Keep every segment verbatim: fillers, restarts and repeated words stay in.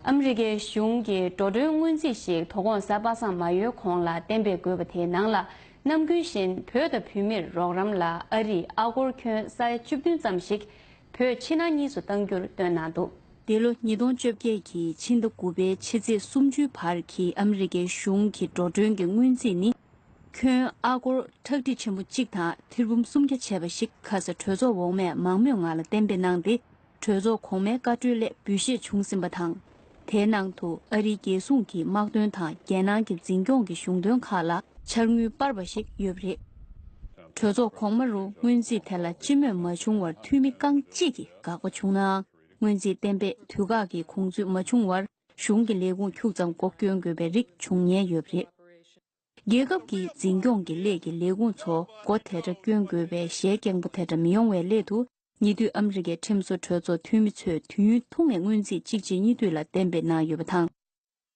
ཨ་མི་རི་ཀའི་གཞུང་གིས་འགྲོ་གྲོན་སྔོན་རྩིས་ཤིག་དོ་དགོང་གཟའ་པ་སངས་མ་ཡོལ་གོང་ལ་གཏན་འབེབས་དགོས་པ་དེའི་ནང་ལ། ནམ་རྒྱུན་བཞིན་བོད་དང་བོད་མིར་རོགས་རམ་ལ་ཨ་རིས་ཨ་སྒོར་ཁྱོན་ས་ཡ་བཅུ་བདུན་ཙམ་ཞིག་བོད་ཕྱི་ནང་གཉིས་སུ་གཏང་རྒྱུར་བཏོན་གནང་འདུག་འདི་ལོ་ཉིས་སྟོང་བཅོ་བརྒྱད་ཀྱི་ཕྱི་ཟླ་དགུ་པའི་ཕྱི་ཚེས་སུམ་ཅུའི་བར་གྱི་ཨ་མི་རི་ཀའི་གཞུང་གི་འགྲོ་གྲོན་གྱི་སྔོན་རྩིས་ནི། ཁྱོན་ཨ་སྒོར་ཁྲག་ཁྲིག་ཆེན་པོ་གཅིག་དང་ཐེར་འབུམ་སུམ་བརྒྱ་བྱས་པ་ཞིག་ཁ་ས་གྲོས་ཚོགས་འོག་མས་མང་མོས་ངང་ལ་གཏན་འབེབས་གནང་སྟེ། གྲོས་ཚོགས་གོང་མའི་བཀའ་འཁྲོལ་སླད་འབུལ་བཞེས་བྱུང་ཟིན་པ་དང་། དེའི་ནང་དུ་ཨ་རིའི་རྒྱལ་སྲུང་གི་དམག་དོན་དང་རྒྱལ་ནང་གི་འཛིན་སྐྱོང་གི་གཞུང་དོན་ཁག་ལ་འཆར་དངུལ་སྤར་བ་ཞིག་ཡོད་པ་རེད། གྲོས་ཚོགས་གོང་མ་རུ་སྔོན་རྩིས་དེ་ལ་སྤྱི་མོས་མ་བྱུང་བར་འཐུས་མི་རྐང་གཅིག་གིས་དགག་པ་བྱུང་ནའང་། སྔོན་རྩིས་གཏན་འབེབས་དུས་བཀག་གི་དགོངས་ཚུལ་མ་བྱུང་བར་གཞུང་གི་ལས་ཁུངས་ཁྱུག་ཙམ་སྒོ་སྐྱོན་དགོས་པའི་རིགས་བྱུང་ཉེན་ཡོད་པ་རེད། རྒྱལ་ཁབ་ཀྱི་འཛིན་སྐྱོང་གི་སླད་ཀྱི་ལས་ཁུངས་ཚོ་སྒོ་དེ་འདྲ་སྐྱོན་དགོས་པའི་ཞལ་རྐྱང་པོ་དེ་འདྲ་མི་ཡོང་བའི་སླད་དུ། ཉེ་དུས་ཨ་མི་རི་ཀའི་ཁྲིམས་བཟོ་གྲོས་ཚོགས་འཐུས་མི་ཚོས་དུས་ཡུན་ཐུང་ངེ་སྔོན་རྩིས་གཅིག་རྗེས་གཉིས་མཐུད་ལ་གཏན་འབེབས་གནང་ཡོད་པ་དང་།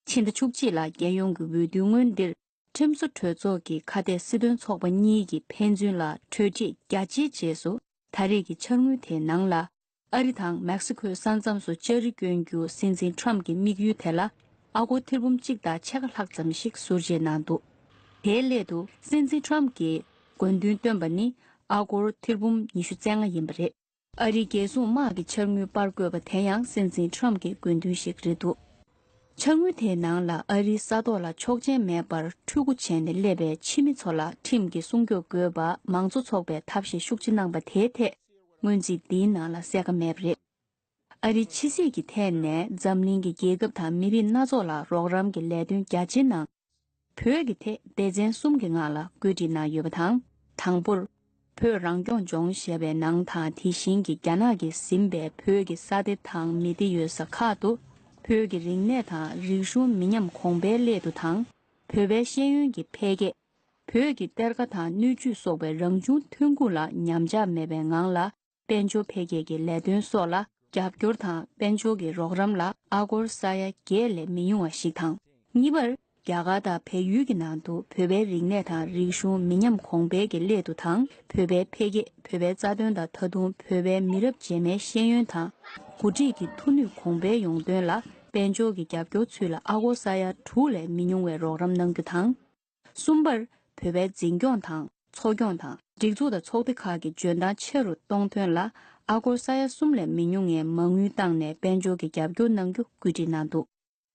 ཕྱི་ཟླ་བཅུ་གཅིག་ལ་རྒྱལ་ཡོངས་ཀྱི་འོས་བསྡུའི་སྔོན་འདིར་ཁྲིམས་བཟོ་གྲོས་ཚོགས་ཀྱི་ཁ་གཏད་སྲིད་དོན་ཚོགས་པ་གཉིས་ཀྱི་ཕན་ཚུན་ལ་གྲོས་འགྲིག་རྒྱ་ཆེའི་རྗེས་སུ། ད་རེས་ཀྱི་འཆར་དངུལ་དེའི་ནང་ལ། ཨ་རི་དང་མེག་སི་ཁོའི་ས་མཚམས་སུ་ལྕགས་རི་བསྐྱོན་རྒྱུ་སྲིད་འཛིན་ཁྲམ་གྱི་དམིགས་ཡུལ་དེ་ལ་ཨ་སྒོར་ཐེར་འབུམ་གཅིག་དང་ཕྱེད་ཀ་ལྷག་ཙམ་ཞིག་ཟུར་བཅད་གནང་འདུག་དེའི་སླད་དུ་སྲིད་འཛིན་ཁྲམ་གྱིས་དགོས་འདུན་བཏོན་པ་ནི་ཨ་སྒོར་ཐེར་འབུམ་ཉི་ཤུ་རྩ་ལྔ་ཡིན་པ་རེད། ཨ་རིའི་རྒྱལ་སྲུང་དམག་གི་འཆར་དངུལ་སྤར་དགོས་པ་དེ་ཡང་སྲིད་འཛིན་ཁྲམ་གྱི་དགོས་འདུན་ཞིག་རེད་འདུག་འཆར་དངུལ་དེའི་ནང་ལ་ཨ་རིའི་ས་ཐོག་ལ་ཆོག་མཆན་མེད་པར་ཕྲུ་གུ་བྱས་ནས་སླེབས་པའི་ཕྱི་མི་ཚོ་ལ་ཁྲིམས་ཀྱིས་སྲུང་སྐྱོབ་དགོས་པ་མང་གཙོ་ཚོགས་པས་ཐབས་ཤེས་ཤུགས་ཆེ་གནང་པ་དེའི་ཐད། སྔོན་རྩིས་འདིའི་ནང་ལ་གསལ་ཁ་མེད་པ་རེད། ཨ་རིའི་ཕྱི་སྲིད་ཀྱི་ཐད་ནས་འཛམ་གླིང་གི་རྒྱལ་ཁབ་དང་མི་རིགས་སྣ་ཚོགས་ལ་རོགས་རམ་གྱི་ལས་དོན་རྒྱ་ཆེའི་ནང་། བོད་ཀྱི་ཐད་སྡེ་ཚན་གསུམ་གྱི་ངང་ལ་བཀོད་སྒྲིག་གནང་ཡོད་པ་དང་། དང་པོར། བོད་རང་སྐྱོང་ལྗོངས་ཞེས་པའི་ནང་དང་དེ་བཞིན་གྱི་རྒྱ་ནག་གིས་ཟིན་པའི་བོད་ཀྱི་ས་སྡེ་དང་མི་སྡེ་ཡོད་ས་ཁག་ཏུ། བོད་ཀྱི་རིག་གནས་དང་རིག་གཞུང་མི་ཉམས་གོང་འཕེལ་སླད་དུ་དང་། བོད་པའི་ཤེས་ཡོན་གྱི་འཕེལ་རྒྱས། བོད་ཀྱི་གཏེར་ཁ་དང་སྣོད་བཅུད་སོགས་པའི་རང་བྱུང་ཐོན་ཁུངས་ལ་ཉམས་ཆག་མེད་པའི་ངང་ལ་དཔལ་འབྱོར་འཕེལ་རྒྱས་ཀྱི་ལས་དོན་སོགས་ལ་རྒྱབ་སྐྱོར་དང་དཔལ་འབྱོར་གྱི་རོགས་རམ་ལ་ཨ་སྒོར་ས་ཡ་བརྒྱད་ལས་མི་ཉུང་བ་ཞིག་དང་། གཉིས་པར། རྒྱ་གར་དང་བལ་ཡུལ་གྱི་ནང་དུ་བོད་པའི་རིག་གནས་དང་རིག་གཞུང་མི་ཉམས་གོང་འཕེལ་གྱི་སླད་དུ་དང་། བོད་པའི་འཕེལ་རྒྱས། བོད་པའི་རྩ་དོན་དང་ད་དུང་བོད་པའི་མི་རབས་རྗེས་མའི་ཤེས་ཡོན་དང་། འགོ་ཁྲིད་ཀྱི་ཐུགས་ནུས་གོང་འཕེལ་ཡོང་དོན་ལ་དཔལ་འབྱོར་གྱི་རྒྱབ་སྐྱོར་ཚུལ་ལ་ཨ་སྒོར་ས་ཡ་དྲུག་ལས་མི་ཉུང་བའི་རོགས་རམ་གནང་རྒྱུ་དང་། གསུམ་པར། བོད་པའི་འཛིན་སྐྱོང་དང་འཚོ་སྐྱོང་དང་སྒྲིག་འཛུགས་དང་ཚོགས་སྡེ་ཁག་གི་འཇོན་ཐང་ཆེ་རུ་གཏོང་དོན་ལ་ཨ་སྒོར་ས་ཡ་གསུམ་ལས་མི་ཉུང་བའི་མ་དངུལ་བཏང་ནས་དཔལ་འབྱོར་གྱི་རྒྱབ་སྐྱོར་གནང་རྒྱུ་བཀོད་སྒྲིག་གནང་འདུག་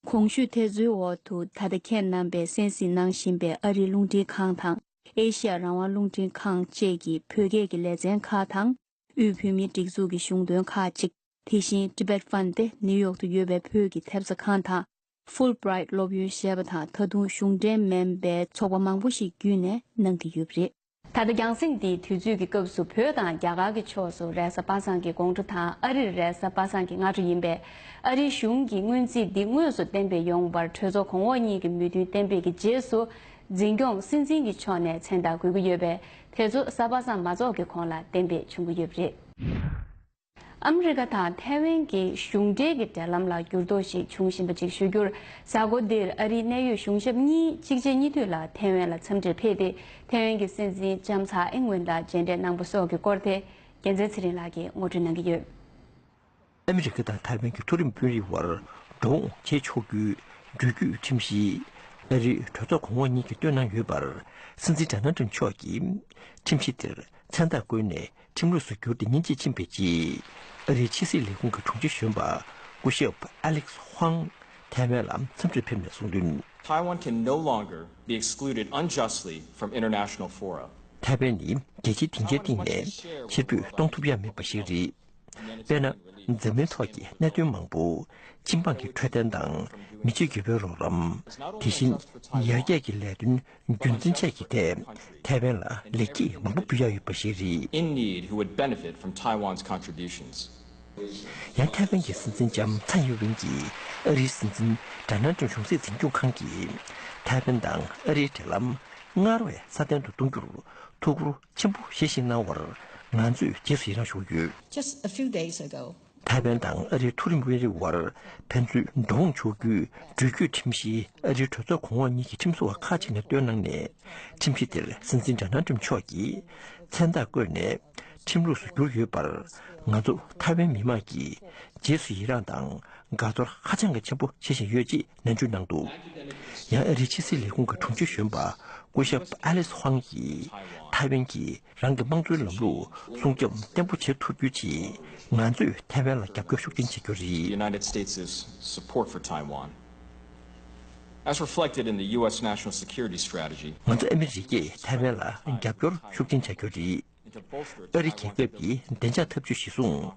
གོང་ཞུས་དེ་ཚོའི་འོག་ཏུ་ད་ལྟ་ཁྱེད་རྣམ་པས་གསན་གཟིགས་གནང་བཞིན་པའི་ཨ་རིའི་རླུང་འཕྲིན་ཁང་དང་། ཨེ་ཤི་ཡ་རང་དབང་རླུང་འཕྲིན་ཁང་བཅས་ཀྱི་བོད་སྐད་ཀྱི་ལེ་ཚན་ཁག་དང་། དབུས་བོད་མིའི་སྒྲིག་འཛུགས་ཀྱི་གཞུང་དོན་ཁག་ཅིག་དེ་བཞིན་Tibet Fund་སྟེ་ནིའུ་ཡོག་ཏུ་ཡོད་པའི་བོད་ཀྱི་ཐེབས་རྩ་ཁང་དང་། Fulbright་སློབ་ཡོན་ཞེས་པ་དང་ད་དུང་གཞུང་འབྲེལ་མིན་པའི་ཚོགས་པ་མང་པོ་ཞིག་བརྒྱུད་ནས་གནང་གི་ཡོད་པ་རེད། ད་ལྟ་རྒྱང་སྲིང་འདིའི་དུས་ཚོད་ཀྱི་སྐབས་སུ་བོད་དང་རྒྱ་གར་གྱི་ཕྱོགས་སུ་རེས་གཟའ་པ་སངས་ཀྱི་དགོང་དྲོ་དང་ཨ་རིར་རེས་གཟའ་པ་སངས་ཀྱི་སྔ་དྲོ་ཡིན་པས། ཨ་རིའི་གཞུང་གིས་སྔོན་རྩིས་འདི་དངོས་སུ་གཏན་འབེབས་ཡོང་བར་གྲོས་ཚོགས་གོང་འོག་གཉིས་ཀྱི་མོས་མཐུན་གཏན་འབེབས་ཀྱི་རྗེས་སུ། འཛིན་སྐྱོང་སྲིད་འཛིན་གྱི་ཕྱོགས་ནས་མཚན་རྟགས་འགོད་ཀྱི་ཡོད་པས། དེ་ཚོ་གཟའ་པ་སངས་མ་རྫོགས་ཀྱི་གོང་ལ་གཏན་འབེབས་བྱུང་གི་ཡོད་པ་རེད། ཨ་མི་རི་ཀ་དང་ཐའེ་ཝན་གྱི་གཞུང་འབྲེལ་གྱི་འབྲེལ་ལམ་ལ་འགྱུར་ལྡོག་ཞིག་འབྱུང་བཞིན་པ་ཅིག་ཞུ་རྒྱུར། གཟའ་འཁོར་འདིར་ཨ་རིའི་གནད་ཡོད་གཞུང་ཞབས་གཉིས་གཅིག་རྗེས་གཉིས་མཐུད་ལ་ཐའེ་ཝན་ལ་འཚམས་འདྲིར་ཕེབས་ཏེ། ཐའེ་ཝན་གྱི་སྲིད་འཛིན་ལྕམ་ཚའེ་ཨིན་ཝེན་དང་མཇལ་འཕྲད་གནང་པ་སོགས་ཀྱི་སྐོར་དེ། རྒྱལ་མཚན་ཚེ་རིང་ལགས་ཀྱིས་ངོ་སྤྲོད་གནང་གི་ཡོད། ཨ་མི་རི་ཀ་དང་ཐའེ་ཝན་གྱི་མཐོ་རིམ་དཔོན་རིགས་དབར་འགྲོ་འོང་བྱེད་ཆོག་རྒྱུའི་འགྲུལ་སྐྱོད་ཁྲིམས་གཞི། ཨ་རིའི་གྲོས་ཚོགས་གོང་འོག་གཉིས་ཀྱིས་བཏོན་གནང་ཡོད་པར། སྲིད་འཛིན་ཌོ་ནལ་ཏྲམ་མཆོག་གིས་ཁྲིམས་གཞི་དེར་མཚན་རྟགས་བཀོད་ནས། ཁྲིམས་ལུགས་སུ་བསྒྱུར་ཏེ་ཉིན་གཅིག་ཕྱིན་པའི་རྗེས། ཨ་རིའི་ཕྱི་སྲིད་ལས་ཁུངས་ཀྱི་དྲུང་ཆེ་གཞོན་པ་སྐུ་ཞབས་ཨ་ལེག་སི་ཧུང་ཐའེ་ཝན་ལ་འཚམས་འདྲིར་ཕེབས་ནས་གསུངས་དོན། Taiwan can no longer be excluded unjustly from international fora. ཐའེ་ཝན་ནི་རྒྱལ་སྤྱིའི་སྡིངས་ཆའི་སྟེང་ནས་ཕྱིར་འབུད་གཏོང་ཐུབ་ཡ་མེད་པ་ཞིག་རེད། དཔེར་ན། འཛམ་གླིང་ཐོག་གི་གནད་དོན་མང་པོ། སྤྱི་འབངས་ཀྱི་འཕྲོད་བསྟེན་དང་། མི་སྤྱོད་དགེ་བའི་རོགས་རམ། དེ་བཞིན། ཡར་རྒྱས་ཀྱི་ལས་དོན་རྒྱུན་འཛིན་བཅས་ཀྱི་ཐད། ཐའེ་ཝན་ལ་ལེགས་སྐྱེས་མང་པོ་འབུལ་ཡག་ཡོད་པ་ཞིག་རེད། In need who would benefit from Taiwan's contributions. ཡང་ཐའེ་ཝན་གྱི་སྲིད་འཛིན་ལྕམ་ཚའེ་ཡིན་ཝེན་གྱིས་ཨ་རིའི་སྲིད་འཛིན་ཌོ་ནལ་ཏྲམ་གཞུང་སྲིད་འཛིན་སྐྱོང་ཁང་གིས་ཐའེ་ཝན་དང་ཨ་རིའི་འབྲེལ་ལམ་སྔར་བས་སྲ་བརྟན་དུ་གཏོང་རྒྱུར་ཐུགས་ཁུར་ཆེན་པོ་བཞེས་བཞིན་གནང་བར་ང་ཚོས་རྗེས་སུ་ཡི་རང་ཞུ་གི་ཡོད། Just a few days ago. ཐའེ་ཝན་དང་ཨ་རིའི་མཐོ་རིམ་དཔོན་རིགས་དབར་ཕན་ཚུན་འགྲོ་འོང་ཆོག་རྒྱུའི་འགྲུལ་སྐྱོད་ཁྲིམས་གཞི་ཨ་རིའི་གྲོས་ཚོགས་གོང་འོག་གཉིས་ཀྱི་ཁྲིམས་བཟོ་བ་ཁག་ཅིག་ནས་བཏོན་གནང་ནས། ཁྲིམས་གཞི་དེར་སྲིད་འཛིན་ཌོ་ནལ་ཏྲམ་མཆོག་གིས་མཚན་རྟགས་བཀོད་ནས། ཁྲིམས་ལུགས་སུ་བསྒྱུར་ཡོད་པར། ང་ཚོ་ཐའེ་ཝན་མི་མང་གིས་རྗེས་སུ་ཡི་རངས་དང་དགའ་ཚོར་ཧ་ཅང་གི་ཆེན་པོ་བྱེད་བཞིན་ཡོད་ཅེས་ནན་བརྗོད་གནང་འདུག། ཡང་ཨ་རིའི་ཕྱི་སྲིད་ལས་ཁུངས་ཀྱི་དྲུང་ཆེ་གཞོན་པ་སྐུ་ཞབས་ཨ་ལིས་ཧུང་གིས། ཐའེ་ཝན་གྱིས་རང་གི་དམངས་གཙོའི་ལམ་ལུགས་སྲུང་སྐྱོབ་བརྟན་པོ་བྱེད་ཐུབ་རྒྱུའི་ཆེད། ང་ཚོས་ཐའེ་ཝན་ལ་རྒྱབ་སྐྱོར་ཤུགས་ཆེན་བྱེད་རྒྱུ་རེད། The United States' support for Taiwan, as reflected in the U S national security strategy. ང་ཚོ་ཨ་མི་རི་ཀས་ཐའེ་ཝན་ལ་རྒྱབ་སྐྱོར་ཤུགས་ཆེན་བྱ་རྒྱུ་རེད། ཨ་རི་རྒྱལ་ཁབ་ཀྱི་བདེ་འཇགས་འཐབ་ཇུས་གཞིར་བཟུང་།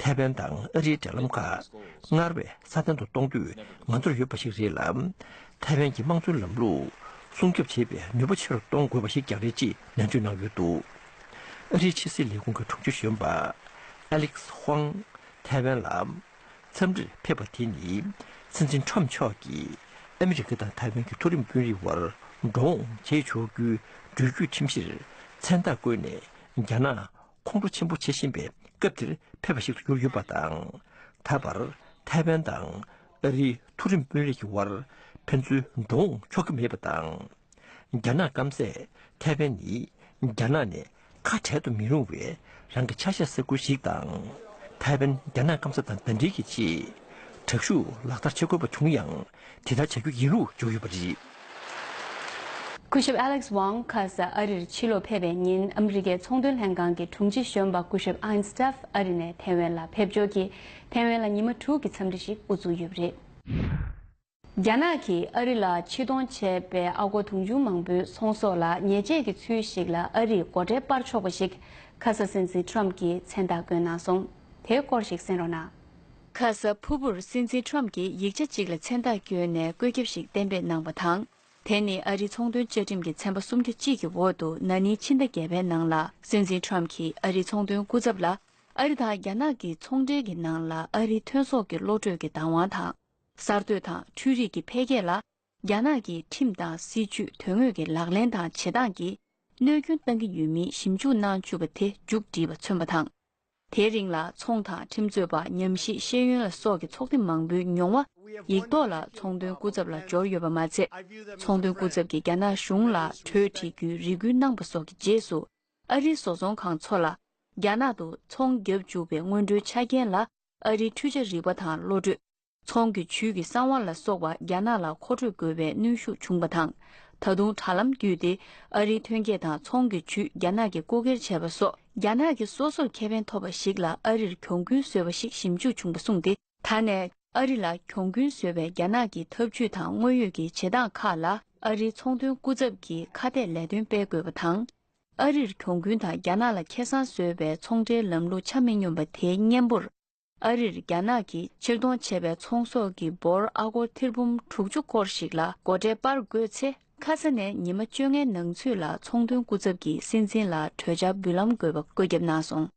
ཐའེ་ཝན་དང་ཨ་རིའི་འབྲེལ་ལམ་ཁག་སྔར་བས་སྲ་བརྟན་དུ་གཏོང་འདོད་ང་ཚོར་ཡོད་པ་ཞིག་རེད་ལ། ཐའེ་ཝན་གྱི་དམངས་གཙོའི་ལམ་ལུགས་སྲུང་སྐྱོབ་བྱེད་པའི་ནུས་པ་ཆེ་རུ་གཏོང་དགོས་པ་ཞིག་ཀྱང་རེད་ཅེས་ནན་བརྗོད་གནང་ཡོད་འདུག། ཨ་རིའི་ཕྱི་སྲིད་ལས་ཁུངས་ཀྱི་དྲུང་ཆེ་གཞོན་པ་ཨ་ལིག་ཧུང་ཐའེ་ཝན་ལ། འཚམས་འདྲིར་ཕེབས་པ་དེ་ནི། སྲིད་འཛིན་ཁྲོམ་མཆོག་གིས་ཨ་མི་རི་ཀ་དང་ཐའེ་ཝན་གྱི་མཐོ་རིམ་དཔོན་རིགས་དབར་འགྲོ་འོང་བྱེད་ཆོག་རྒྱུའི་འགྲུལ་སྐྱོད་ཁྲིམས་གཞིར་མཚན་རྟགས་བཀོད་ནས། རྒྱ་ནག་ཁོང་ཁྲོ་ཆེན་པོ་བྱེད་བཞིན་པའི་སྐབས་དེར་ཕེབས་པ་ཞིག་ཏུ་གྱུར་ཡོད་པ་དང་། ད་བར་ཐའེ་ཝན་དང་ཨ་རིའི་མཐོ་རིམ་དཔོན་རིགས་ཀྱི་དབར་ཕན་ཚུན་འགྲོ་འོང་ཆོག་གི་མེད་པ་དང་། རྒྱ་ནག་སྐམ་སས་ཐའེ་ཝན་ནི་རྒྱ་ནག་ནས་ཁ་བྲལ་དུ་མི་རུང་བའི་རང་གི་ཆ་ཤས་ས་ཁུལ་ཞིག་དང་། ཐའེ་ཝན་རྒྱ་ནག་སྐམ་ས་དང་ཟླ་སྒྲིལ་གྱི་ཆེད་དྲག་ཤུགས་ལག་བསྟར་བྱེད་དགོས་པ་བྱུང་ཡང་། དེ་ལྟར་བྱ་རྒྱུ་ཡིན་ལུགས་བརྗོད་ཡོད་པ་རེད། སྐུ་ཞབས་ཨ་ལེག་སི་ཝང་ཁ་ས་ཨ་རིར་ཕྱིར་ལོག་ཕེབས་པའི་ཉིན། ཨ་མི་རི་ཀའི་ཚོང་དོན་ལྷན་ཁང་གི་དྲུང་ཆེ་གཞོན་པ་སྐུ་ཞབས་ཨན་སྟེཕ་ཨ་རི་ནས་ཐའེ་ཝན་ལ་ཕེབས་འབྱོར་གྱིས། ཐའེ་ཝན་ལ་ཉི་མ་དྲུག་གི་འཚམས་འདྲི་ཞིག་དབུ་བཙུགས་ཡོད་པ་རེད། རྒྱ་ནག་གིས་ཨ་རི་ལ་ཕྱིར་གཏོང་བྱས་པའི་ཨ་སྒོར་དུང་ཕྱུར་མང་པོའི་ཚོང་ཟོག་ལ་ཉེས་ཆད་ཀྱི་ཚུལ་ཞིག་ལ་ཨ་རིས་སྒོ་ཁྲལ་སྤར་ཆོག་པ་ཞིག་ཁ་ས་སྲིད་འཛིན་ཁྲོམ་གྱིས་མཚན་རྟགས་བཀོད་གནང་སོང་། དེའི་སྐོར་ཞིག་གསན་རོགས་གནང་། ཁ་ས་ཕུར་བུར་སྲིད་འཛིན་ཁྲོམ་གྱིས་ཡིག་ཆ་གཅིག་ལ་མཚན་རྟགས་བཀོད་ནས་བཀོད་ཁྱབ་ཞིག་གཏན་འབེབས་གནང་བ་དང་། དེ་ནི་ཨ་རིའི་ཚོང་དོན་བཅའ་ཁྲིམས་ཀྱི་ཚན་པ་སུམ་བརྒྱ་གཅིག་གི་འོག་ཏུ་ན་ནིང་ཕྱི་ཟླ་བརྒྱད་པའི་ནང་ལ་སྲིད་འཛིན་ཁྲོམ་གྱིས་ཨ་རིའི་ཚོང་དོན་སྐུ་ཚབ་ལ། ཨ་རི་དང་རྒྱ་ནག་གི་ཚོང་འབྲེལ་གྱི་ནང་ལ་ཨ་རིའི་ཐོན་ཟོག་གི་བློ་གྲོས་ཀྱི་བདག་དབང་དང་། གསར་གཏོད་དང་འཕྲུལ་རིག་གི་འཕེལ་རྒྱས་ལ་རྒྱ་ནག་གི་ཁྲིམས་དང་སྲིད་ཇུས་དོན་དངོས་ཀྱི་ལག་ལེན་དང་བྱེད་སྟངས་ཀྱིས་གནོད་སྐྱོན་བཏང་གི་ཡོད་མིན་ཞིབ་འཇུག་གནང་བཅུག་པ་དེ་མཇུག་བསྒྲིལ་བ་མཚོན་པ་དང་། དེའི་རིང་ལ་ཚོང་དང་ཁྲིམས་རྩོད་པ། ཉམས་ཞིབ་ཤེས་ཡོན་ལ་སོགས་ཀྱི་ཚོགས་སྡེ་མང་པོའི་མྱོང་བ་ཡིག་ཐོག་ལ་ཚོང་དོན་སྐུ་ཚབ་ལ་འབྱོར་ཡོད་པ་མ་ཚད། ཚོང་དོན་སྐུ་ཚབ་ཀྱིས་རྒྱ་ནག་གཞུང་ལ་གྲོས་འབྲི་རྒྱུའི་རེ་སྐུལ་གནང་པ་སོགས་ཀྱི་རྗེས་སུ། ཨ་རིའི་བཟོ་ཚོང་ཁང་ཚོ་ལ་རྒྱ་ནག་ཏུ་ཚོང་བརྒྱབ་བཅུག་པའི་སྔོན་འགྲོའི་ཆ་རྐྱེན་ལ་ཨ་རིའི་འཕྲུལ་ཆ་རིག་པ་དང་བློ་གྲོས། ཚོང་གི་ཇུས་ཀྱི་གསང་བ་ལ་སོགས་པ་རྒྱ་ནག་ལ་མཁོ་སྤྲོད་དགོས་པའི་གནོན་ཤུགས་བྱུང་བ་དང་། ད་དུང་དྲ་ལམ་བརྒྱུད་དེ་ཨ་རིའི་ཐོན་སྐྱེད་དང་ཚོང་གི་ཇུས་རྒྱ་ནག་གིས་རྐུ་འཁྱེར་བྱས་པ་སོགས་རྒྱ་ནག་གིས་སོ་སོར་ཁེ་ཕན་ཐོབ་པ་ཞིག་ལ་ཨ་རིར་གྱོང་གུན་བཟོས་པ་ཞིག་ཞིབ་འཇུག་བྱུང་བ་གསུངས་ཏེ། ད་ནས་ཨ་རི་ལ་གྱོང་གུན་བཟོས་པའི་རྒྱ་ནག་གི་ཐབས་ཇུས་དང་དངོས་ཡོད་ཀྱི་བྱེད་སྟངས་ཁག་ལ་ཨ་རིའི་ཚོང་དོན་སྐུ་ཚབ་ཀྱིས་ཁ་གཏད་ལས་དོན་སྤེལ་དགོས་པ་དང་། ཨ་རིར་གྱོང་གུན་དང་རྒྱ་ནག་ལ་ཁེ་བཟང་བཟོས་པའི་ཚོང་འབྲེལ་ལམ་ལུགས་ཆ་མི་སྙོམས་པ་དེའི་གཉེན་པོར། ཨ་རིར་རྒྱ་ནག་གིས་ཕྱིར་གཏོང་བྱས་པའི་ཚོང་ཟོག་གི་འབོར་ཨ་སྒོར་ཐེར་འབུམ་དྲུག་ཅུ་སྐོར་ཞིག་ལ་སྒོ་ཁྲལ་སྤར་དགོས་ཚེ། ཁ་ས་ནས་ཉི་མ་བཅོ་ལྔའི་ནང་ཚུད་ལ་ཚོང་དོན་སྐུ་ཚབ་ཀྱིས་སྲིད་འཛིན་ལ་གྲོས་འཆར་འབུལ་ལམ་དགོས་པ་བཀོད་ཁྱབ་གནང་སོང་།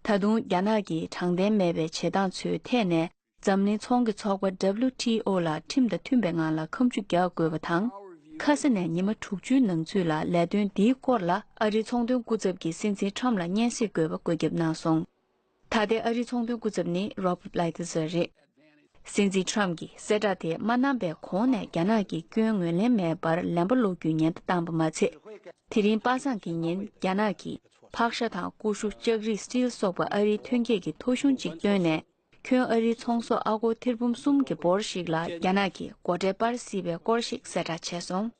ད་དུང་རྒྱ་ནག་གིས་དྲང་བདེན་མེད་པའི་བྱེད་སྟངས་ཚོའི་ཐད་ནས་འཛམ་གླིང་ཚོང་གི་ཚོགས་པ་W T O ལ་ཁྲིམས་དང་མཐུན་པའི་ངང་ལ་ཁ་མཆུ་རྒྱག་དགོས་པ་དང་། ཁ་ས་ནས་ཉི་མ་དྲུག་ཅུའི་ནང་ཚུད་ལ་ལས་དོན་འདིའི་སྐོར་ལ་ཨ་རིའི་ཚོང་དོན་སྐུ་ཚབ་ཀྱིས་སྲིད་འཛིན་ཁྲོམ་ལ་སྙན་སེང་དགོས་པ་བཀོད་ཁྱབ་གནང་སོང་། ད་ལྟའི་ཨ་རིའི་ཚོང་དོན་སྐུ་ཚབ་ནི་Robert Lighthizer རེད། སྲིད་འཛིན་ཁྲོམ་གྱིས་གསལ་བསྒྲགས་དེ་མ་གནང་པའི་གོང་ནས་རྒྱ་ནག་གིས་སྐྱོན་ངོས་ལེན་མེད་པར་ལན་པ་སློག་རྒྱུའི་ཉེན་བརྡ་བཏང་པ་མ་ཚད། དེ་རིང་པ་སངས་ཀྱི་ཉིན་རྒྱ་ནག་གིས་ཕག་ཤ་དང་ཀུ་ཤུ། ལྕགས་རིགས་སི་ཊིལ་སོགས་པ་ཨ་རིའི་ཐོན་སྐྱེད་ཀྱི་ཐོ་གཞུང་གཅིག་བཏོན་ནས། ཁྱོན་ཨ་རིའི་ཚོང་ཟོག་ཨ་སྒོར་ཐེར་འབུམ་གསུམ་གྱི་འབོར་ཞིག་ལ་རྒྱ་ནག་གིས་སྒོ་ཁྲལ་སྤར་སྲིད་པའི་སྐོར་ཞིག་གསལ་བསྒྲགས་བྱས་སོང་།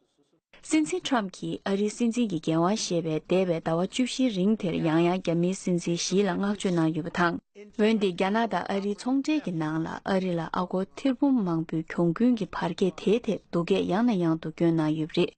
སྲིད་འཛིན་ཁྲོམ་གྱིས་ཨ་རིའི་སྲིད་འཛིན་གྱི་འགན་དབང་བཞེས་པའི་འདས་པའི་ཟླ་བ་བཅུ་བཞིའི་རིང་དེར་ཡང་ཡང་རྒྱ་མིའི་སྲིད་འཛིན་ཞི་ལ་བསྔགས་བརྗོད་གནང་ཡོད་པ་དང་། འོན་ཏེ་རྒྱ་ནག་དང་ཨ་རིའི་ཚོང་འབྲེལ་གྱི་ནང་ལ་ཨ་རི་ལ་ཨ་སྒོར་ཐེར་འབུམ་མང་པོའི་གྱོང་གུན་གྱི་བར་ཁྱད་དེའི་ཐད་སྡུག་སྐད་ཡང་ནས་ཡང་དུ་བསྐྱོན་གནང་ཡོད་པ་རེད།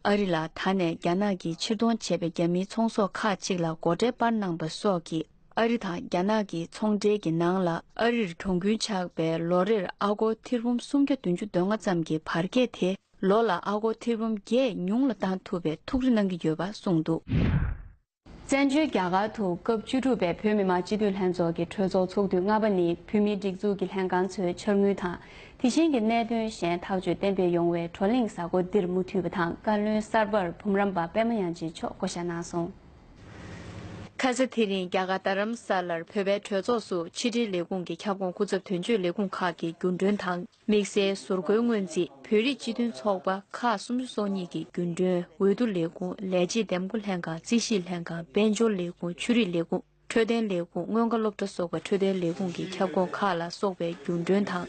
ཨ་རི་ལ་ད་ནས་རྒྱ་ནག་གིས་ཕྱིར་གཏོང་བྱས་པའི་རྒྱ་མིའི་ཚོང་ཟོག་ཁག་ཅིག་ལ་སྒོ་ཁྲལ་སྤར་གནང་པ་སོགས་ཀྱིས་ཨ་རི་དང་རྒྱ་ནག་གི་ཚོང་འབྲེལ་གྱི་ནང་ལ་ཨ་རིར་གྱོང་གུན་ཆག་པའི་ལོ་རེར་ཨ་སྒོར་ཐེར་འབུམ་སུམ་བརྒྱ་བདུན་ཅུ་དོན་ལྔ་ཙམ་གྱི་བར་ཁྱད་དེ་ལོ་ལ་ཨ་སྒོར་ཐེར་འབུམ་བརྒྱད་ཉུང་ལ་བཏང་ཐུབ་པའི་ཐུགས་རེ་གནང་གི་ཡོད་པ་གསུངས་འདུག། བཙན་བྱོལ་རྒྱ་གར་དུ་སྐབས་བཅུ་དྲུག་པའི་བོད་མི་མང་སྤྱི་འཐུས་ལྷན་ཚོགས་ཀྱི་གྲོས་ཚོགས་ཚོགས་དུས་ལྔ་པ་ནི་བོད་མིའི་སྒྲིག་འཛུགས་ཀྱི་ལྷན་ཁང་ཚོའི་འཆར་དངུལ་དང་། དེ་བཞིན་གྱི་གནད་དོན་གཞན་ཐག་གཅོད་གཏན་འབེབས་ཡོང་བའི་བགྲོ་གླེང་གཟའ་འཁོར་འདིར་མུ་མཐུད་པ་དང་། བཀའ་བློན་གསར་པར་འབུམ་རམས་པ་པད་མ་དབྱངས་ཅན་མཆོག་བསྐོ་བཞག་གནང་སོང་། ཁ་ས་དེ་རིང་རྒྱ་གར་རྡ་རམ་ས་ལར་བོད་པའི་གྲོས་ཚོགས་སུ་ཕྱི་དྲིལ་ལས་ཁུངས་ཀྱི་ཁྱབ་ཁོངས་སྐུ་ཚབ་དོན་གཅོད་ལས་ཁུངས་ཁག་གི་རྒྱུན་གྲོན་དང་། དམིགས་བསལ་ཟུར་བཀོལ་སྔོན་རྩིས་བོད་རིགས་སྤྱི་མཐུན་ཚོགས་པ་ཁག་སུམ་ཅུ་སོ་གཉིས་ཀྱི་རྒྱུན་གྲོན། འོས་བསྡུ་ལས་ཁུངས། ལས་བྱེད་འདེམས་བསྐོ་ལྷན་ཁང་། རྩིས་ཞིབ་ལྷན་ཁང་། དཔལ་འབྱོར་ལས་ཁུངས། ཆོས་རིག་ལས་ཁུངས། འཕྲོད་བསྟེན་ལས་ཁུངས། སྔོན་ཁ་སློབ་གྲྭ་སོགས་པ་འཕྲོད་བསྟེན་ལས་ཁུངས་ཀྱི་ཁྱབ་ཁོངས་ཁག་ལ་སོགས་པའི་རྒྱུན་གྲོན་དང་།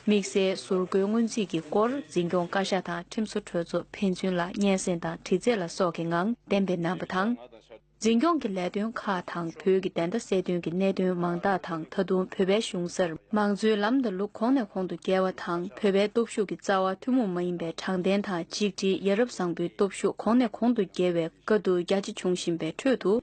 དམིགས་བསལ་ཟུར་བཀོལ་སྔོན་རྩིས་ཀྱི་སྐོར་འཛིན་སྐྱོང་བཀའ་ཤག་དང་ཁྲིམས་བཟོ་གྲོས་ཚོགས་ཕན་ཚུན་ལ་སྙན་སེང་དང་དྲི་རྩད་ལ་སོགས་ཀྱི་ངང་གཏན་འབེབས་གནང་བ་དང་། འཛིན་སྐྱོང་གི་ལས་དོན་ཁག་དང་བོད་ཀྱི་བདེན་མཐའ་གསལ་སྟོན་གྱི་གནད་དོན་མང་དག་དང་། ད་དུང་བོད་པའི་གཞུང་སར་མང་གཙོའི་ལམ་དང་ལུགས་གོང་ནས་གོང་དུ་འགེལ་བ་དང་། བོད་པའི་སྟོབས་ཤུགས་ཀྱི་རྩ་བ་ཐུན་མོང་མ་ཡིན་པའི་དྲང་བདེན་དང་ཆིག་སྒྲིལ། ཡ་རབས་བཟང་པོའི་སྟོབས་ཤུགས་གོང་ནས་གོང་དུ་འགེལ་བའི་དཀའ་སྡུག་རྒྱ་ཆེ་འབྱུང་བཞིན་པའི་ཁྲོད་དུ།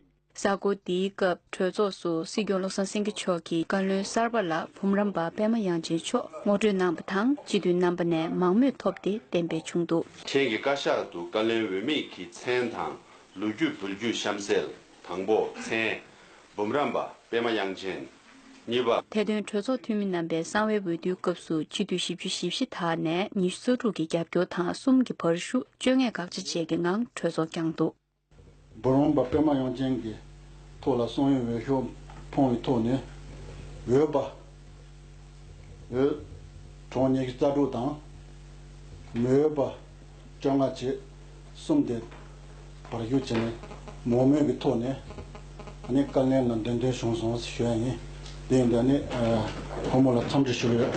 གཟའ་འཁོར་འདིའི་སྐབས་གྲོས་ཚོགས་སུ་སྲིད་སྐྱོང་བློ་བཟང་སེང་གེ་མཆོག་གིས་བཀའ་བློན་གསར་པ་ལ་འབུམ་རམས་པ་པད་མ་དབྱངས་ཅན་མཆོག་ངོ་སྤྲོད་གནང་བ་དང་། སྤྱི་འཐུས་རྣམ་པ་ནས་མང་མོས་ཐོབ་སྟེ་གཏན་འབེབས་བྱུང་འདུག། ཁྱེད་ཀྱི་བཀའ་ཤག་ཏུ་བཀའ་བློན་འོས་མི་གི་མཚན་དང་། ལོ་རྒྱུས་འབུལ་རྒྱུ་གཤམ་གསལ། དང་པོ། མཚན། འབུམ་རམས་པ་པད་མ་དབྱངས་ཅན། གཉིས་པ། ཐད་གཏོང་གྲོས་ཚོགས་འཐུས་མི་རྣམ་པའི་གསང་བའི་འོས་བསྡུའི་སྐབས་སུ་སྤྱི་འཐུས་བཞི་བཅུ་ཞེ་བཞི་དག་ནས་ཉི་ཤུ་རྩ་དྲུག་གི་རྒྱབ་སྐྱོར་དང་གསུམ་གྱི་བར་ཤུགས་བཅོ་ལྔས་དགག་བྱ་བཅས་ཀྱི་ངང་གྲོས་ཚོགས་བསྐྱངས་འདུག། འབུམ་རམས་པ་པད་མ་དབྱངས་ཅན་གྱི་ཐོག་ལ་གསང་བའི་འོས་ཤོག་ཕོངས་པའི་ཐོག་ནས། འོས་པ། འོས་གྲངས་ཉི་ཤུ་རྩ་དྲུག་དང་། མི་འོས་པ་བཅོ་ལྔ་བཅས་གསུམ་དེ་བར་ཞུགས་བྱས་ནས་མང་མོས་ཀྱི་ཐོག་ནས་ཨ་ནི་བཀའ་བློན་ལ་འདེམས་ཐོན་བྱུང་སོང་ཞུ་ཡ་ཡིན། དེ་ཡིན་དུས་ཨ་ནི་ཨ་ཕོ་མོ་ལ་འཚམས་འདྲི་ཞུ་གི་ཡོད།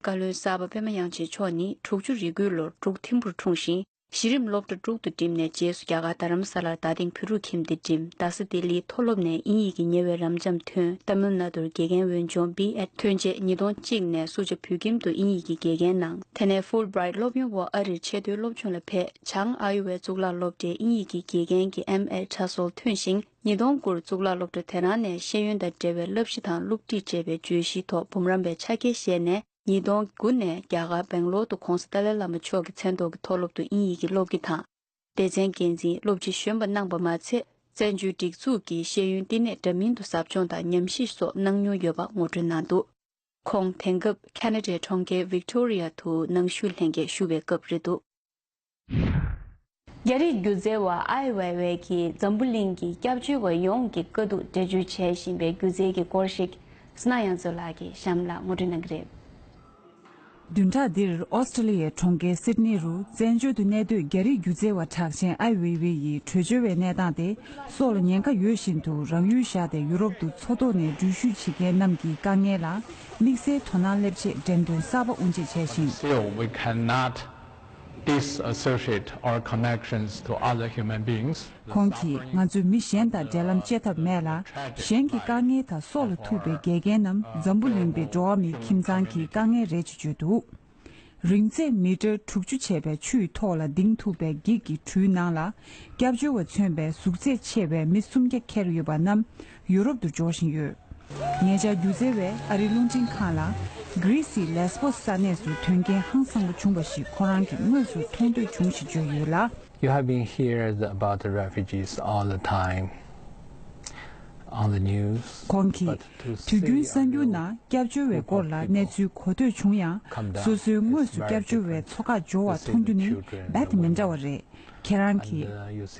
བཀའ་བློན་གསར་པ་པད་མ་དབྱངས་ཅན་མཆོག་ནི་དྲུག་ཅུ་རེ་དགུའི་ལོར་འབྲུག་ཐིམ་ཕུར་འཁྲུངས་ཤིང་། གཞི་རིམ་སློབ་གྲྭ་དྲུག་ཏུ་འགྲིམས་ནས་རྗེས་སུ་རྒྱ་གར་རྡ་རམ་ས་ལར་རྡ་སྟེང་བོད་ཕྲུག་ཁྱིམ་སྡེ་འགྲིམས། རྡ་ས་ལྡི་ལིའི་མཐོ་སློབ་ནས་དབྱིན་ཡིག་གི་ཉེ་བའི་རབ་འབྱམས་ཐོན། ཏཱ་མིལ་ནཱ་ཐུར་དགེ་རྒན་འོས་སྦྱོང་བི་ཨེཌ་ཐོན་རྗེས་ཉིས་སྟོང་གཅིག་ནས་སུ་ཇཱ་བོད་ཁྱིམ་དུ་དབྱིན་ཡིག་གི་དགེ་རྒན་གནང་། དེ་ནས་ཧྥུལ་བྷི་རའིཊ་སློབ་ཡོན་འོག་ཨ་རིར་ཆེས་མཐོའི་སློབ་སྦྱོང་ལ་ཕེབས། བྱང་ཨ་ཡོ་ཝའི་གཙུག་ལག་སློབ་གྲྭའི་དབྱིན་ཡིག་གི་དགེ་རྒན་གྱི་ཨེམ་ཨེ་ཁྲ་སོལ་ཐོན་ཞིང་། ཉིས་སྟོང་དགུར་གཙུག་ལག་སློབ་གྲྭ་དེ་རང་ནས་ཤེས་ཡོན་དང་འབྲེལ་བའི་བསླབ་གཞི་དང་སློབ་ཁྲིད་ཅེས་པའི་བརྗོད་གཞིའི་ཐོག་འབུམ་རམས་པའི་ཆ་རྐྱེན་བཞེས་ནས། ཉིས་སྟོང་དགུ་ནས་རྒྱ་གར་སྦེང་ལོར་དུ་༧གོང་ས་ཏཱ་ལའི་བླ་མ་མཆོག་གི་མཚན་ཐོག་གི་མཐོ་སློབ་ཏུ་དབྱིན་ཡིག་གི་སློབ་དགེ་དང་། སྡེ་ཚན་འགན་འཛིན། སློབ་སྤྱི་གཞོན་པ་གནང་བ་མ་ཚད། བཙན་བྱོལ་སྒྲིག་འཛུགས་ཀྱི་ཤེས་ཡོན་བསྟི་གནས་འདྲ་མིན་དུ་ཟབ་སྦྱོང་དང་ཉམས་ཞིབ་སོགས་གནང་མྱོང་ཡོད་པ་ངོ་སྤྲོད་གནང་འདུག། ཁོང་དེང་སྐབས་ཁ་ན་ཌའི་གྲོང་ཁྱེར་ཝིག་ཊོ་རི་ཡ་དུ་ནང་ཞུགས་ལྷན་རྒྱས་ཞུ་བའི་སྐབས་རེད་འདུག། རྒྱ་རིགས་སྒྱུ་རྩལ་བ་ཨའི་ཝེ་ཝེ་གིས་འཛམ་བུ་གླིང་གི་སྐྱབས་བཅོལ་བ་ཡོངས་ཀྱི་དཀའ་སྡུག་འགྲེལ་བརྗོད་བྱས་བཞིན་པའི་སྒྱུ་རྩལ་གྱི་སྐོར་ཞིག་སྣ་ཡང་ཚོ་ལགས་ཀྱིས་གཤམ་ལ་ངོ་སྤྲོད་གནང་གི་རེད། བདུན་ཕྲག་འདིར་ཨོ་སི་ཀྲི་ལི་ཡའི་གྲོང་ཁྱེར་སིད་ནི་རུ་བཙན་བྱོལ་དུ་གནས་སྡོད་རྒྱ་རིགས་སྒྱུ་རྩལ་བ་གྲགས་ཅན་ཨའི་ཝེ་ཝེ་ཡིས་བྲོས་བྱོལ་བའི་གནས་སྟངས་དེ་སྲོག་ལ་ཉེན་ཁ་ཡོད་བཞིན་དུ་རང་ཡུལ་བཞག་སྟེ་ཡུ་རོབ་ཏུ་མཚོ་ཐོག་ནས་འགྲུལ་བཞུད་བྱེད་མཁན་རྣམས་ཀྱི་དཀའ་ངལ་ལ་དམིགས་བསལ་དོ་སྣང་སླེབས་ཆེད་འགྲེམས་སྟོན་གསར་པ་དབུ་འབྱེད་བྱས་ཤིང་། Still, we cannot disassociate our connections to other human beings. ཁོང་གིས་ང་ཚོས་མི་གཞན་དང་འབྲེལ་ལམ་བཅད་ཐབས་མེད་ལ། གཞན་གྱི་དཀའ་ངལ་དང་སྲོག་ལ་ཐུག་པའི་འགལ་རྐྱེན་རྣམས་འཛམ་བུ་གླིང་པའི་འགྲོ་བ་མིའི་ཁྱིམ་ཚང་གི་དཀའ་ངལ་རེད་ཅེས་བརྗོད་འདུག། རིང་ཚད་མི་ཊར་དྲུག་ཅུ་བྱས་པའི་ཆུ་ཡི་ཐོག་ལ་ལྡིང་ཐུབ་པའི་འགྱིག་གི་གྲུའི་ནང་ལ། སྐྱབས་བཅོལ་བ་མཚོན་པའི་གཟུགས་ཚད་ཆེ་བའི་མི་སུམ་བརྒྱ་འཁྱེར་ཡོད་པ་རྣམས་ཡུ་རོབ་ཏུ་འབྱོར་བཞིན་ཡོད། ཉེ་ཆར་སྒྱུ་རྩལ་བས་ཨ་རིའི་རླུང་འཕྲིན་ཁང་ལ། གྷི་རི་སིའི་ལེས་པོ་སི་ས་གནས་སུ་དོན་རྐྱེན་ཧང་སངས་པ་བྱུང་བ་ཞིག་ཁོ་རང་གིས་དངོས་སུ་མཐོང་ཐོས་བྱུང་ཞེས་བརྗོད་ཡོད་ལ། You have been hearing about the refugees all the time on the news. ཁོང་གིས། དུས་རྒྱུན་གསར་འགྱུར་ནང་སྐྱབས་བཅོལ་བའི་སྐོར་ལ་གནས་ཚུལ་གོ་ཐོས་བྱུང་ཡང་། སོ་སོའི་དངོས་སུ་སྐྱབས་བཅོལ་བའི་ཚོགས་ཁག་འབྱོར་བ་མཐོང་རྒྱུ་ནི་རྦད་དེ་མི་འདྲ་བ་རེད། ཁྱེད་རང་གིས་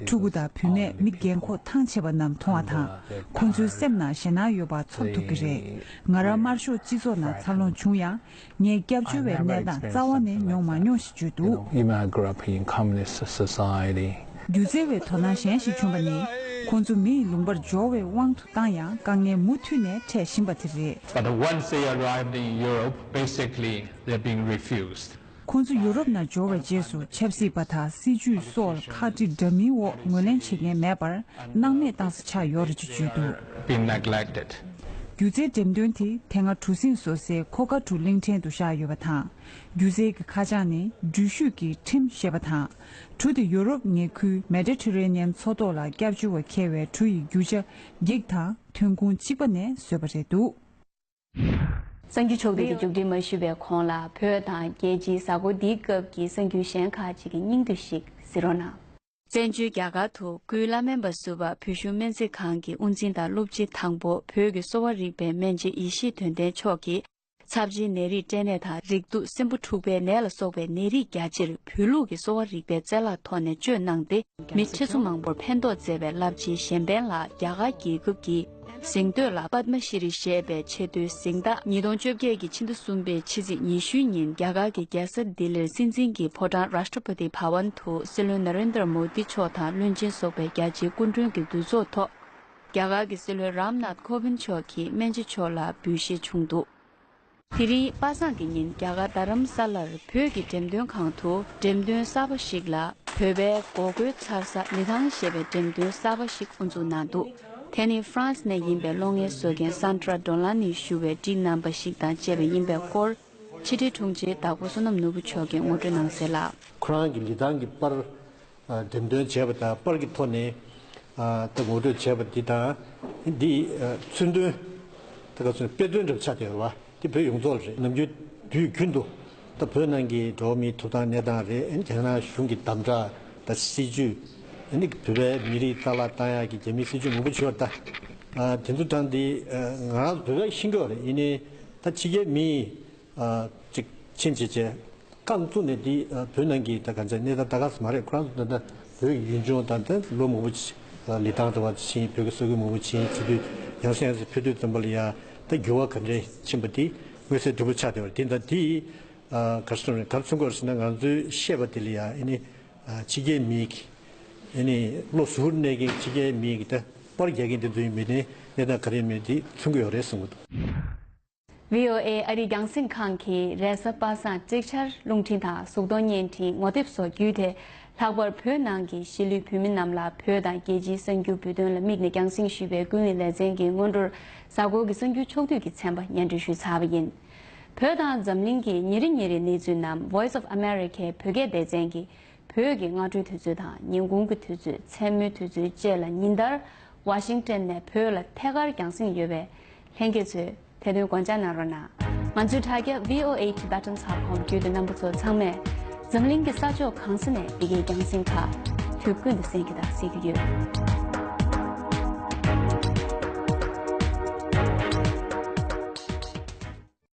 ཕྲུ་གུ་དང་བུད་མེད་མི་རྒན་འཁོགས་ཐང་ཆད་པ་རྣམས་མཐོང་བ་དང་། ཁོ་ཚོའི་སེམས་ནང་ཞེད་སྣང་ཡོད་པ་ཚོར་ཐུབ་ཀྱི་རེད། ང་རང་དམར་ཤོག་སྤྱི་ཚོགས་ནང་འཚར་ལོངས་བྱུང་ཡང་། ངས་སྐྱབས་བཅོལ་བའི་གནས་སྟངས་རྩ་བ་ནས་མྱོང་མ་མྱོང་ཞེས་བརྗོད་འདུག། Even I grew up in communist society. སྒྱུ་རྩལ་བའི་དོ་སྣང་གཞན་ཞིག་བྱུང་བ་ནི། ཁོང་ཚོ་མི་ཡི་ལུང་པར་འབྱོར་བའི་དབང་དུ་བཏང་ཡང་དཀའ་ངལ་མུ་མཐུད་ནས་འཕྲད་བཞིན་པ་དེ་རེད། But once they arrived in Europe, basically they're being refused. ཁོང་ཚོ་ཡུ་རོབ་ནང་འབྱོར་བའི་རྗེས་སུ་ཆབ་སྲིད་པ་དང་སྲིད་ཇུས་སོགས་ཁག་དཀྲི་འདྲ་མིན་འོག་ངོས་ལེན་བྱེད་མཁན་མེད་པར་སྣང་མེད་བཏང་ས་ཆགས་ཡོད་རེད་ཅེས་བརྗོད་འདུག། Been neglected. སྒྱུ་རྩལ་འགྲེམས་སྟོན་དེ་དེ་སྔ་གྲུ་གཟིངས་བཟོ་སའི་ཁོ་ཀ་གྲུ་གླིང་ཕྲན་དུ་བཞག་ཡོད་པ་དང་། སྒྱུ་རྩལ་གྱི་ཁ་བྱང་ནི་འགྲུལ་བཞུད་ཀྱི་ཁྲིམས་ཞེས་པ་དང་། གྲུ་དེ་ཡུ་རོབ་ཉེ་ཁུལ་མེ་ཌི་ཊེ་རེ་ནི་ཡན་མཚོ་ཐོག་ལ་སྐྱབས་བཅོལ་བ་འཁྱེར་བའི་གྲུ་ཡི་རྒྱུ་ཆ་འགྱིག་དང་ཐོན་ཁུངས་གཅིག་པ་ནས་བཟོས་པ་རེད་འདུག། གསར་འགྱུར་ཕྱོགས་བསྡུས་ཀྱི་མཇུག་སྒྲིལ་མ་ཞུས་པའི་གོང་ལ། བོད་དང་རྒྱལ་སྤྱིའི་གཟའ་འཁོར་འདིའི་སྐབས་ཀྱི་གསར་འགྱུར་གཞན་ཁག་ཅིག་གི་སྙིང་བསྡུས་ཤིག་གཟིགས་རོགས་གནང་། བཙན་བྱོལ་རྒྱ་གར་དུ་སྐུའི་བླ་སྨན་པ་ཟུར་པ་བོད་གཞུང་སྨན་རྩིས་ཁང་གི་དབུ་འཛིན་དང་སློབ་སྤྱི་དང་པོ་བོད་ཀྱི་གསོ་བ་རིག་པའི་སྨན་སྦྱིན་ཡེ་ཤེས་དོན་ལྡན་མཆོག་གིས། ཚབས་ཆེའི་ནད་རིགས་སྐྲན་ནད་དང་། རེག་དུག་སྲིན་འབུ་འཁྲུགས་པའི་ནད་ལ་སོགས་པའི་ནད་རིགས་རྒྱ་ཆེར་བོད་ལུགས་ཀྱི་གསོ་བ་རིག་པའི་རྩལ་བརླག་ཐོག་ནས་བཅོས་གནང་སྟེ། མི་ཁྲི་ཚོ་མང་པོར་ཕན་ཐོགས་མཛད་པའི་རླབས་ཆེན་གཞན་ཕན་ལ། རྒྱ་གར་རྒྱལ་ཁབ་ཀྱི་གཟེངས་བསྟོད་ལ་པདྨ་ཤྲི་ཞེས་པའི་ཆེས་མཐོའི་གཟེངས་རྟགས། ཉིས་སྟོང་བཅོ་བརྒྱད་ཀྱི་ཕྱི་ཟླ་གསུམ་པའི་ཕྱི་ཚེས་ཉི་ཤུའི་ཉིན། རྒྱ་གར་གྱི་རྒྱལ་ས་ལྡི་ལིར་སྲིད་འཛིན་གྱི་ཕོ་བྲང་རཱ་ཤྟྲ་པ་ཏི་བྷ་ཝན་དུ་སྲིད་བློན་ན་རེན་དྲ་མོ་དི་མཆོག་དང་བློན་ཆེན་སོགས་པའི་རྒྱ་ཆེའི་སྐུ་མགྲོན་གྱི་འདུ་ཚོགས་ཐོག་རྒྱ་གར་གྱི་སྲིད་བློན་རམ་ནཱཐ་ཁོ་བིན་མཆོག་གིས་སྨན་རྗེས་མཆོག་ལ་འབུལ་བཞེས་བྱུང་འདུག་དེ་རིང་པ་སངས་ཀྱི་ཉིན། རྒྱ་གར་རྡ་རམ་ས་ལར་བོད་ཀྱི་འགྲེམས་སྟོན་ཁང་དུ་འགྲེམས་སྟོན་གསར་པ་ཞིག་ལ། བོད་པའི་སྒོར་རྒོལ་འཚར་ས་ལི་ཐང་ཞེས་པའི་འགྲེམས་སྟོན་གསར་པ་ཞིག་དབུ་འཛུགས་གནང་འདུག་དེ་ནི་ཧྥ་རན་སི་ནས་ཡིན་པའི་གློག་བརྙན་བཟོ་མཁན་སན་ཏྲ་ཌོ་ལ་ནིས་ཞུ་བའི་བྲིས་གནང་པ་ཞིག་དང་བཅས་པ་ཡིན་པའི་སྐོར། ཕྱི་དྲིལ་དྲུང་ཆེ་དྭགས་པོ་བསོད་ནམས་ནོར་བུ་མཆོག་གིས་ངོ་སྤྲོད་གནང་གསལ་ལ། ཁོ་རང་གི་ལི་ཐང་གི་པར་འགྲེམས་སྟོན་བྱས་པ་དང་། པར་གྱི་ཐོག་ནས་ད་ངོ་སྤྲོད་བྱས་པ་འདི་དང་། འདི་མཚོན་དོན་ད་ག་ཚོད་དཔེ་སྟོན་འདྲ་པོ་ཆགས་བསྡད་པ། འདི་བོད་ཡོངས་རྫོགས་རེད། ནམ་རྒྱུན་དུས་རྒྱུན་དུ་ད་བོད་ནང་གི་འགྲོ་བ་མིའི་ཐོབ་ཐང་གནས་སྟངས་རེད། རྒྱ་ནག་གཞུང་གི་དམ་དྲག་དང་སྲིད་ཇུས། ཨ་ནི་བོད་པའི་མི་རིགས་རྩ་བརླག་བཏང་ཡག་གི་རྒྱ་མིའི་སྲིད་ཇུས་མང་པོ་བྱས་པ་རེད་ད། དེ་ཚོ་དང་འདི་ང་རང་ཚོ་བོད་པས་ཤེས་ཀྱི་ཡོད་རེད། ཡིན་ནའི་ད་ཕྱི་རྒྱལ་མི་ཅིག་ཕྱིན་བྱས་བྱས་རྐང་བཙུགས་ནས་འདི་བོད་ནང་གི་ད་ག་ཚོད་གནས་སྟངས་ད་ག་ས་མ་རེད། ཁོ་རང་ཚོ་ད་ལྟ་བོད་ཀྱི་ཡུལ་ལྗོངས་དང་། ད་ལོ་མང་པོ་ཅིག་ལི་ཐང་དུ་བ་ཕྱིན། བོད་ཀྱི་ས་ཁུལ་མང་པོ་ཕྱིན་ཚུལ་དུས་ཡང་སེ་ཡང་སེ་ཕེབས་དུས་ཙམ་པ་ལ་ཡ་ད་འགྱུར་བ་ག་འདྲས་ཕྱིན་པ་དེ་མངོན་གསལ་དོད་པོ་ཆགས་བསྡད་པ་རེད། དེ་ད་དེ་ག་རེ་ཟེར་དགོས་རེད། ག་རེ་མཚོན་གྱི་ཡོད་རེད་ཟེར་ན། ང་ཚོས་བཤད་པ་དེ་ལ་ཡ་ཨ་ནི་ཕྱི་རྒྱལ་མིའི་ཨ་ནི་བློ་གཟུ་བོར་གནས་མཁན་ཕྱི་རྒྱལ་མིའི་ད་པར་རྒྱག་མཁན་དེ་ཚོ་ཡིན་པའི་ནི་གནས་སྟངས་ག་རེ་ཡིན་མིན་དེ་མཚོན་གྱི་ཡོད་རེད་གསུངས་ཀྱི་འདུག། བྷི་ཨོ་ཨེ་ཨ་རིའི་རྒྱང་སྲིང་ཁང་གིས་རེས་གཟའ་པ་སངས་ཅིག་ཆར་རླུང་འཕྲིན་དང་གཟུགས་མཐོང་བརྙན་འཕྲིན། ངོ་དེབ་སོགས་བརྒྱུད་དེ། ལྷག་པར་བོད་ནང་གི་གཞིས་ལུས་བོད་མི་རྣམས་ལ་བོད་དང་རྒྱལ་སྤྱིའི་གསར་འགྱུར་འབུལ་དོན་ལ་དམིགས་ནས་རྒྱང་སྲིང་ཞུས་པའི་ཀུན་གླེང་ལེ་ཚན་གྱི་སྔོན་འགྲོར། གཟའ་འཁོར་གྱི་གསར་འགྱུར་ཕྱོགས་བསྡུས་ཀྱི་ཚན་པ་སྙན་སྒྲོན་ཞུས་ཚར་བ་ཡིན། བོད་དང་འཛམ་གླིང་གི་ཉིན་རེ་ཉིན་རེའི་གནས་ཚུལ་རྣམས་Voice of Americaའི་བོད་སྐད་སྡེ་ཚན་གྱིས། བོད་ཀྱི་སྔ་དྲོའི་དུས་ཚོད་དང་། ཉིན་གུང་གི་དུས་ཚོད། མཚན་མོའི་དུས་ཚོད་བཅས་ལ་ཉིན་ལྟར་ཝ་ཤིང་ཏན་ནས་བོད་ལ་ཐད་ཀར་རྒྱང་སྲིང་ཡོད་པས། ལྷན་རྒྱས་ཚོས་དེ་དོན་དགོངས་འཇགས་གནང་རོགས་གནང་། ང་ཚོའི་དྲ་རྒྱ་བྷི་ཨོ་ཨེ་ཊི་བྷེ་ཊན་ཌོཊ་ཀོམ་བརྒྱུད་དུ་རྣམ་པ་ཚོ་ཚང་མས་འཛམ་གླིང་གི་ས་ཕྱོགས་གང་ས་ནས་འདི་གའི་རྒྱང་སྲིང་ཁག་དུས་ཀུན་ཏུ་གསན་གྱི་དང་གཟིགས་ཀྱི་ཡོད།